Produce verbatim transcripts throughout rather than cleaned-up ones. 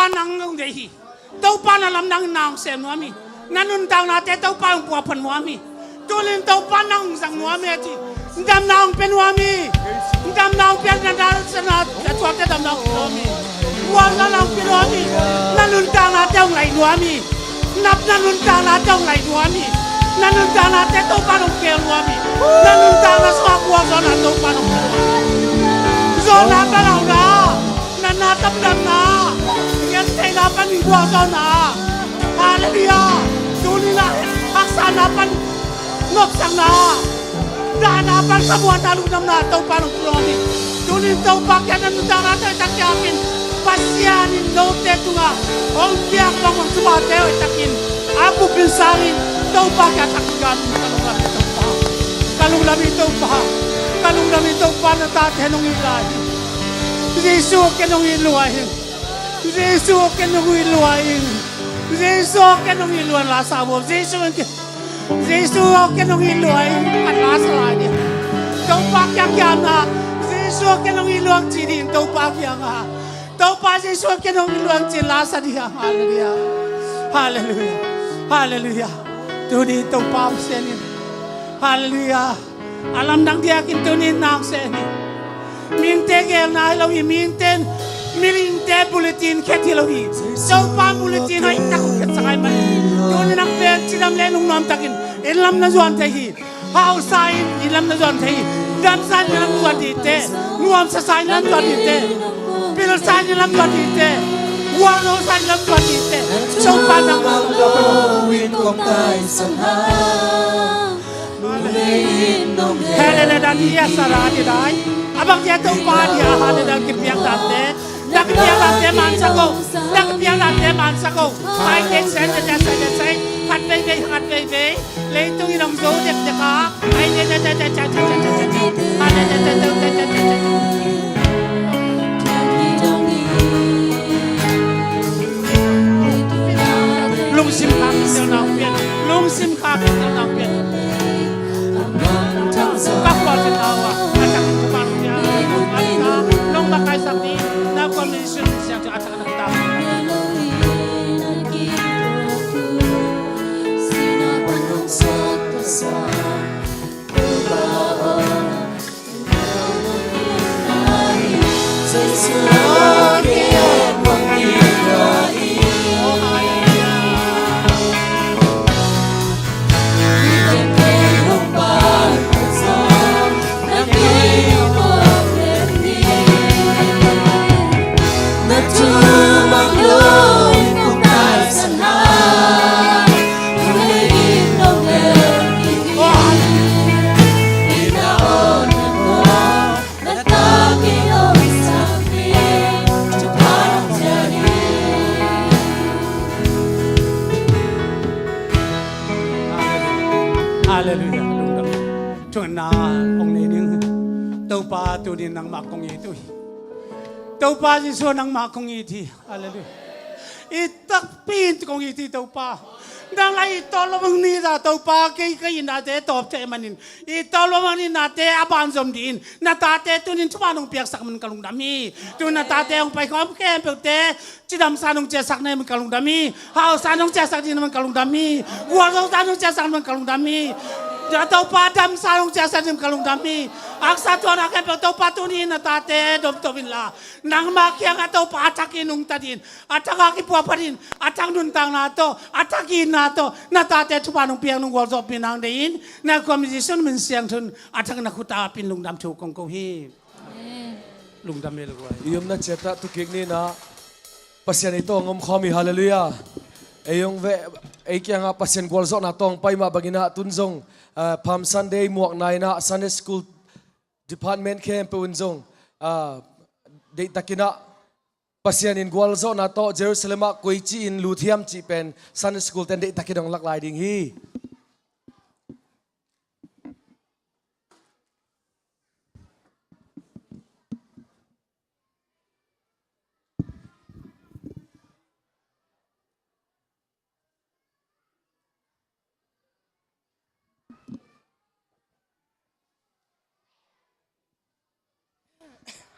nang hong deih hi. Topa na lamdang in na hong sem nuam hi. Na nuntaknate Topa hong puahphat nuam hi. Tunin Topa nang hong zang nuam hi a ci. Damna hong pia nuam hi. Damna hong pia, na dalsana a tuakte damna hong pia nuam hi. Gualzawhna hong pia nuam hi. Na nuntaknate hong laih nuam hi. Na, na nuntaknate hong laih nuam hi. Na nuntaknate Topa hong keel nuam hi. Na nuntakna sungah gualzawhna Topa hong pia nuam hi. Zawhna, palauna, natna, tamdamna, gentheihna panin gualzawhna. Halleluiah. Tunin ah haksatna pan nopsakna, dahna pan khamuanna, lungdamna Topa hong pia nuam hi. Tunin Topa kiang na nuntakna tawh i tak kiangin Pasian in note tungah hong piak bangbang thupha tawh i takin a bupin sangin Topa kiang a tak kiangin ka lungdam hi Topa. Ka lungdam hi Topa. Ka lungdam hi Topa, na tate nong it lai hi. Jesu, ken nong it lua ing. Jesu, ken nong it lua ing. Jesu, ken nong it lua ing, la sa vo. Jesu, ken, Jesu, ken nong it lua ing. Kan la sa lai ding. Topa kiang kiang na, Jesu, ken nong it lua ing ci ding, Topa kiangah. Topa Jesu, ken nong it lua ing ci la sa ding. Halleluiah. Halleluiah. Halleluiah. Tuni Topa Pasian in, halleluiah, a lamdang diakin tunin nang sem hi. Mihingte geelna hi lo hi, mihingte, mihingte bulletin khet hi lo hi. Topa bulletin hoih tak hong khetsak ahih manin tunin nang pen cidam le lungnuam takin inn lam na zuan thei hi. Hausa in inn lam na zuan thei hi. Damsa in inn lam na zuan ding teh. Nuamsa sa in inn lam zuan ding teh. Pilsa in inn lam zuan ding teh. Gualzosa in inn lam zuan ding teh. Topa nang Hallelujah, sarah di dai. Abang dia Topa dia, hallelujah, kipiak dante. Dak kipiak dante mansak o. Dak kipiak dante mansak o. Ai, te sen, te sen, te sen. Khat vei vei, khat vei vei. Leitung in hong zo dekdek a. Ai, te, te, te. Hallelujah. Lungsim khak in telna hong pian. Lungsim khak in telna hong pian. Ka khual sin hau ah a tak in Topa nong pia, nong makaihsak ding, na khual min sin siang cu a tak in a tak. Hallelujah. Lungdam. Thungetna hong nei ning. Topa, tunin nangmah kong it uh hi. Topa Jesuh, nangmah kong it hi. Hallelujah. I takpi in kong it hi Topa. Nang la i tawlom hong ni ta Topa, kei ka itnate tawpte manin i tawlom hong ni nate a banzom dih in na tate tunin thupha nong piaksak man ka lungdam hi. Tun na tate hong pai khawm khempeuhte cidamsa nong ciahsak na man ka lungdam hi. Hausa nong ciahsak dih na man ka lungdam hi. Gualzosa nong ciahsak na man ka lungdam hi. Topa damsa nong ciahsak dih na man ka lungdam hi. Haksa tuan a khempeuh Topa tunin na tate domtop inla nangmah kiangah Topa a thakin nungta dih in a thak a kipuahphat in a thak nuntakna tawh a thak itna tawh na tate thupha nong piak nong gualzawhpih nang deih in na khuami Jesuh min siangtho in a thak na khut a pin lungdam thu kong ko hi. Amen. Lungdam hi lo guai. I omna ciat ah thukik ni na Pasian ei tawh hong om khawm hi. Hallelujah. Ei hong ve, ei kiangah Pasian gualzawhna tawh hong pai mah bangin ah tun zong, ah, Palm Sunday muakna in ah Sunday School Department khempeuh in zong, ah, deihtakin ah Pasian in gualzawhna tawh Jerusalem ah koici in lut hiam cih pen Sunday School ten deihtakin hong lak lai ding hi.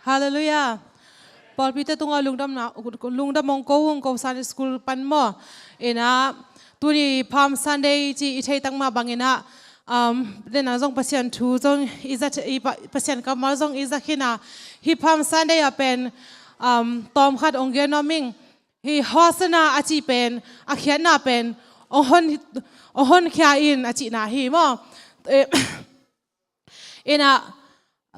Hallelujah. pawlpite tungah lungdamna, lungdam hong ko ung, ko Sunday School pan maw. Inah, tuni Palm Sunday ci i thei tak mah bang inah, um, denah zong Pasian thu zong i za, i pa, Pasian kammal zong i za khin a, hih Palm Sunday ah pen, um, tawm khat hong gen nuam ing. Hih Hosanna a cih pen, a khiatna pen, hong hon, hong honkhia in a cihna hi maw. Eh, inah,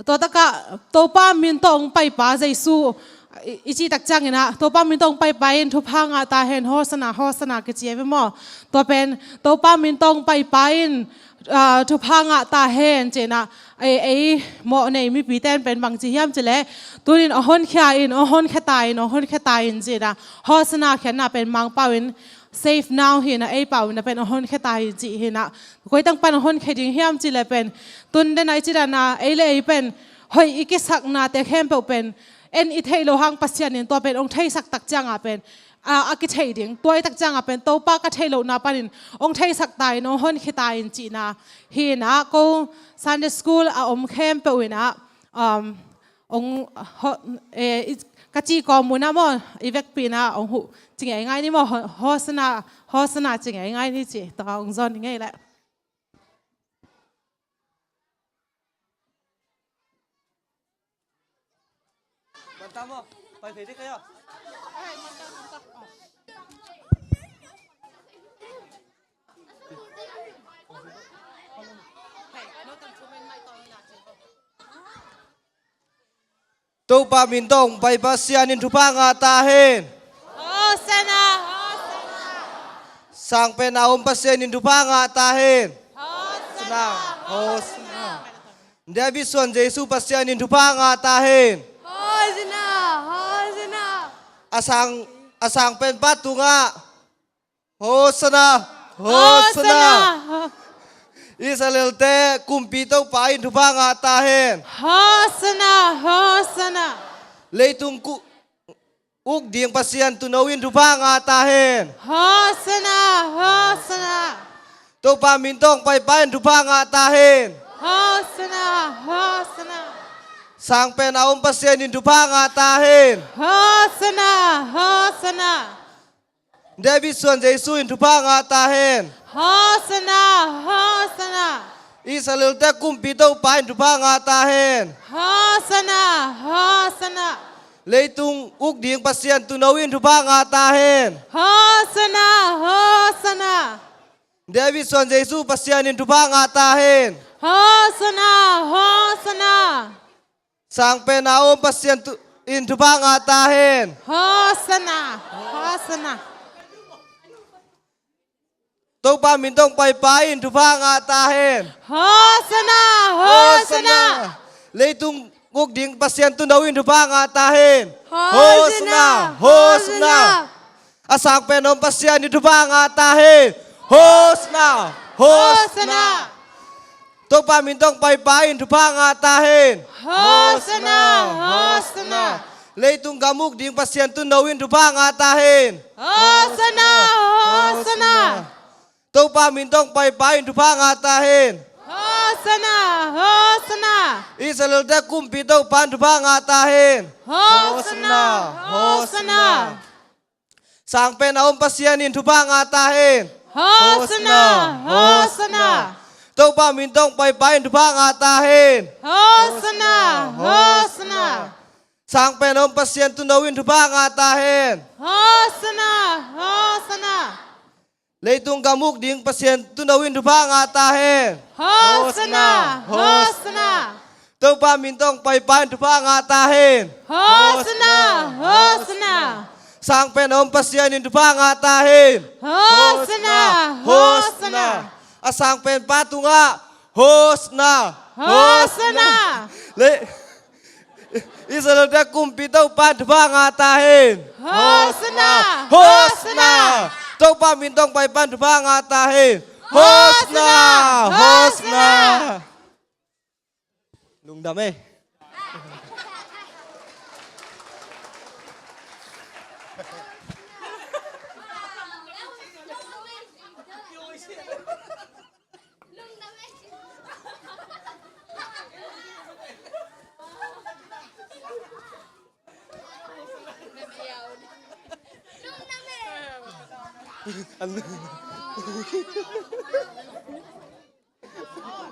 tua takah Topa min tawh hong paipa Jesu, i, i cih tak ciangin ah, Topa min tawh hong paipa in thupha ngah ta hen, Hosanna, Hosanna kici hi ve maw. Tua pen, Topa min tawh hong paipa in, ah, thupha ngah ta hen, ci inah, ei, ei mawh nei mipite in pen bang ci hiam cih leh, tunin hong honkhia in, hong honkhia ta in, hong honkhia ta in, ci inah, Hosanna khiatna pen Mangpau in, save now hi inah, ei pau inah pen hong honkhia ta hi cih hi inah. Koi teng pan hong honkhia ding hiam cih leh pen, tun denah i cih dan a, ei le ei pen, hoih i kisaknate khempeuh pen, en i theih loh hang Pasian in tua pen hong theisak tak ciangah pen, a, a kitheih ding, tua i tak ciangah pen, Topa ka theih lohna panin hong theisak ta in, hong honkhia ta in cihna hi inah, ko Sunday School a om khempeuh inah, um, hong, ho, eh, i, ka cih kawm un ah maw, i vekpi inah hong huh ci ngeingai ni maw, Ho, Hosanna, Hosanna ci ngeingai ni ci, tua hong zawn ni ngei leh. Topa min tawh hong pai Pasian in thupha ngah ta hen. Hosanna, Hosanna. Sangpen a om Pasian in thupha ngah ta hen. Hosanna, Hosanna. David suan Jesu Pasian in thupha ngah ta hen. Hosanna, Hosanna. A sang, a sangpen pa tungah Hosanna, Hosanna. Hosanna. Israelte kumpi Topa in thupha ngah ta hen. Hosanna, Hosanna. Leitung ku, uk ding Pasian tuuno in thupha ngah ta hen. Hosanna, Hosanna. Topa min tawh hong paipa in thupha ngah ta hen. Hosanna, Hosanna. Sangpen a om Pasian in thupha ngah ta hen. Hosanna, Hosanna. David suan Jesu in thupha ngah ta hen. Hosanna, Hosanna. Israelte kumpi Topa in thupha ngah ta hen. Hosanna, Hosanna. Leitung uk ding Pasian tuuno in thupha ngah ta hen. Hosanna, Hosanna. David suan Jesu Pasian in thupha ngah ta hen. Hosanna, Hosanna. Sangpen a om Pasian tu, in thupha ngah ta hen. Hosanna, Hosanna. Topa min tawh hong paipa in thupha ngah ta hen. Hosanna, Hosanna. Leitung uk ding Pasian tuuno in thupha ngah ta hen. Hosanna, Hosanna. A sangpen a om Pasian in thupha ngah ta hen. Hosanna, Hosanna. Topa min tawh hong paipa in thupha ngah ta hen. Hosanna, Hosanna. Leitung gam uk ding Pasian tuuno in thupha ngah ta hen. Hosanna, Hosanna. Topa min tawh hong paipa in thupha ngah ta hen. Hosanna, Hosanna. Israelte kumpi Topa in thupha ngah ta hen. Hosanna, Hosanna. Sangpen a om Pasian in thupha ngah ta hen. Hosanna, Hosanna. Topa min tawh hong paipa in thupha ngah ta hen. Hosanna, Hosanna. Sangpen a om Pasian tuuno in thupha ngah ta hen. Hosanna, Hosanna. Leitung gam uk ding Pasian tuuno in thupha ngah ta hen. Hosanna, Hosanna. Topa min tawh hong paipa in thupha ngah ta hen. Hosanna, Hosanna. Sangpen a om Pasian in thupha ngah ta hen. Hosanna, Hosanna. A sangpen pa tungah Hosanna, Hosanna. Hosanna. Le, Israelte kumpi Topa in thupha ngah ta hen. Hosanna, Hosanna. Topa min tawh hong paipa in thupha ngah ta hen. Hosanna, Hosanna. Lungdam ei. An